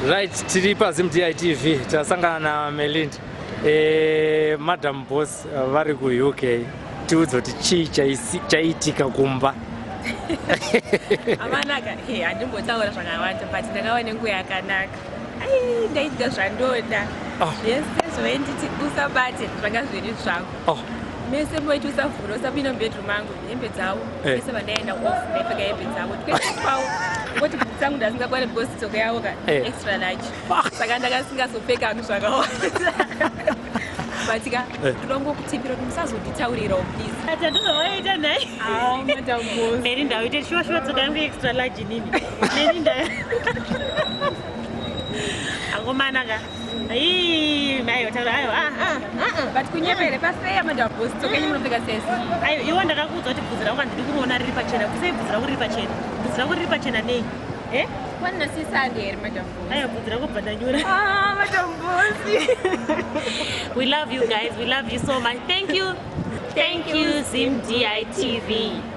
Right, tiri paZimDI TV, tasangana naMelinda. E, Madam Boss vari kuUK. Tiudze kuti chii chaiitika kumba. Amanaka, he, handimbotaura zvakawanda, but ndakava nenguva yakanaka. Ai, ndaidya zvandoda. Oh. Zvese zvainditi usabate zvanga zviri zvangu. Oh. Mese moiti usavhura, usapinda mubedroom mangu, hembe dzavo. Eh. Mese vandaenda off ndaipfeka hembe dzavo. Kwavo ngoti bhutsu dzangu ndasingakwane because tsoka yavo ka Eh. extra large. Saka ndakasingazopfeka hangu zvakawanda. But ka Eh. ndinongokutipira kuti musazonditaurirawo, please. Atandozvawaita nhai? Ah, Madam Boss. Neni ndaite shuwa shuwa tsoka yangu extra large inini. Neni nda angomana ka. Ii, mai taura ayo, ah ah ah. But kunyepere pafair, Madam Boss, tsoka yenyu munopfeka sesi. Ayo, iwe ndakakuudza kuti bvudzi rako handidi kuriona riri pachena. Kusei bvudzi rako riri pachena? Bvudzi rako riri pachena nei? Eh? Kwanina sisande here, Madam Boss? Ayo, bvudzi rako bva ndanyura. Ah, Madam Boss. We love you guys. We love you so much. Thank you. Thank you, Zim DITV.